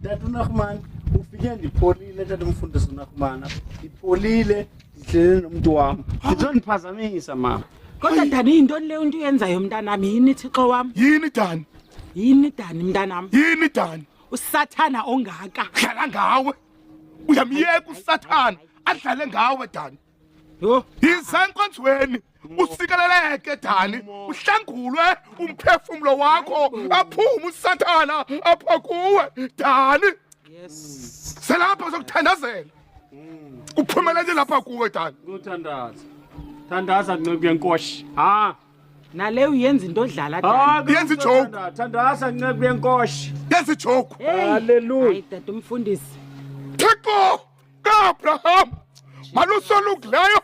Tata uNahman ufike ndipholile tata umfundisi uNahman ndipholile ndihlele nomntu wam ndizondiphazamisa mama. Kodwa Dani yintoni leyo nto uyenzayo mntanam? Yini Thixo wam? Yini Dani? Yini Dani mntanam? Yini Dani? Usathana ongaka. Dlala ngawe. Uyamyeka usathana adlale ngawe Dani. Yho. Yiza enkonzweni usikeleleke Dani uhlangulwe umphefumlo wakho aphume usathana apha kuwe Dani. Yes. Selapha sokuthandazela. Uphumelele lapha kuwe Dani. Kuthandaza. Thandaza nceku yenkosi. Ha. Nale uyenza into odlala Ha, Dani. Yenza ijoke. Thandaza nceku yenkosi. Yenza ijoke. Hallelujah. Hayi tata umfundisi. Thixo kaAbraham malusolungileyo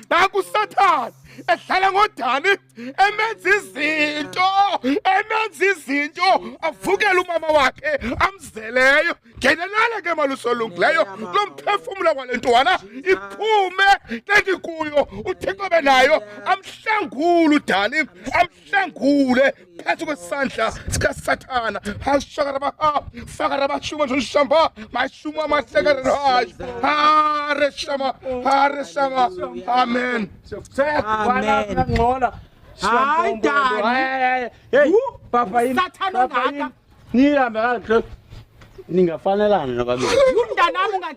nanku uSathane edlala ngodani emenza izinto emenza izinto avukele umama wakhe amzeleyo ngenelala ke malusolungileyo kulo mphefumlo wale ntwana iphume lendikuyo uthixo benayo amhlangule udani amhlangule phantsi kwesandla sikasathana hashakaraba fakarabashuma nshamba mashuma masekarerash hareshama hareshama amen Amen. Ngcola. Hayi, Dani. Hey, papa yini? Sathana Papa ongaka. yini? Nihambe kakuhle. Ningafanelana nobabili. Yhu mntanam unga